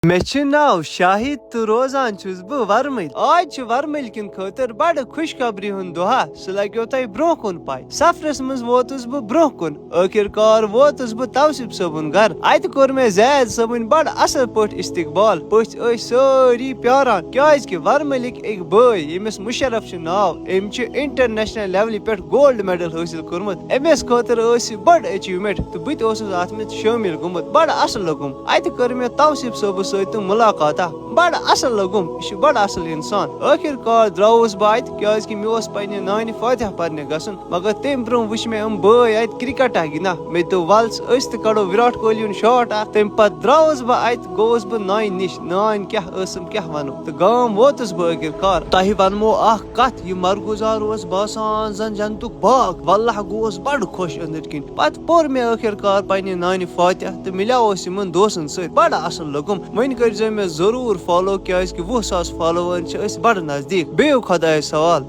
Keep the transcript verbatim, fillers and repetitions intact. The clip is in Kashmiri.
مےٚ چھُ ناو شاہد تہٕ روزان چھُس بہٕ ورمٕلۍ۔ آز چھُ ورمٕلۍ کٮ۪ن خٲطرٕ بڑٕ خوشخبری ہُنٛد دۄہا، سُہ لگیو تۄہہِ برونٛہہ کُن پاے۔ سفرس منٛز ووتُس بہٕ برونٛہہ کُن، ٲخر کار ووتُس بہٕ توصیف صٲبُن گرٕ۔ اتہِ کوٚر مےٚ زید صٲبٕنۍ بڑٕ اصل پٲٹھۍ استقبال۔ پٔژھۍ ٲسۍ سٲری پیاران، کیازِ کہِ ورمٕلِکۍ أکۍ بٲے، ییٚمِس مُشرف چھُ ناو، أمۍ چھُ انٹرنیشنل لیولہِ پٮ۪ٹھ گولڈ میڈل حٲصِل کوٚرمُت۔ أمِس خٲطرٕ ٲس یہِ بٔڑ اچیومنٹ تہٕ بہٕ تہِ اوسُس اتھ منٛز شٲمِل گوٚمُت۔ بڑٕ اصل لوٚگُم۔ اتہِ کٔر مےٚ توصیف صٲبہٕ سۭتۍ تہٕ ملاقاتہ۔ بڑٕ اصل لوٚگُم، یہِ چھُ بڑٕ اصل انسان۔ ٲخر کار درٛاوُس بہٕ اتہِ، کیازِ کہِ مےٚ اوس پننہِ نانہِ فاتحہ پرنہِ گژھُن، مگر تٔمۍ برونٛہہ وٕچھ مےٚ یِم بٲے اتہِ کرکٹا گِنٛدان۔ مےٚ دوٚپ، ول ژٕ، أسۍ تہِ کڑو وراٹ کوہلی ہُنٛد شاٹ اکھ۔ تمہِ پتہٕ درٛاوُس بہٕ اتہِ، گوٚوُس بہٕ نانہِ نِش۔ نانۍ کیٛاہ ٲسٕم کیٛاہ ونو، تہٕ گام ووتُس بہٕ ٲخر کار۔ تۄہہِ ونمو اکھ کتھ، یہِ مرگُزار اوس باسان زن جنتُک باغ۔ واللہ گوس بڑٕ خۄش أنٛدٕرۍ کِنۍ۔ پتہٕ پوٚر مےٚ ٲخر کار پننہِ نانہِ فاتحہ تہٕ مِلیوس یِمن دوستن سۭتۍ۔ بڑٕ اصل لوٚگُم۔ وۄنۍ کٔرۍزیو مےٚ ضروٗر فالو، کیازِ کہِ وُہ ساس فالوور چھِ أسۍ بڑٕ نزدیٖک۔ بِہِو خۄدایس حوال۔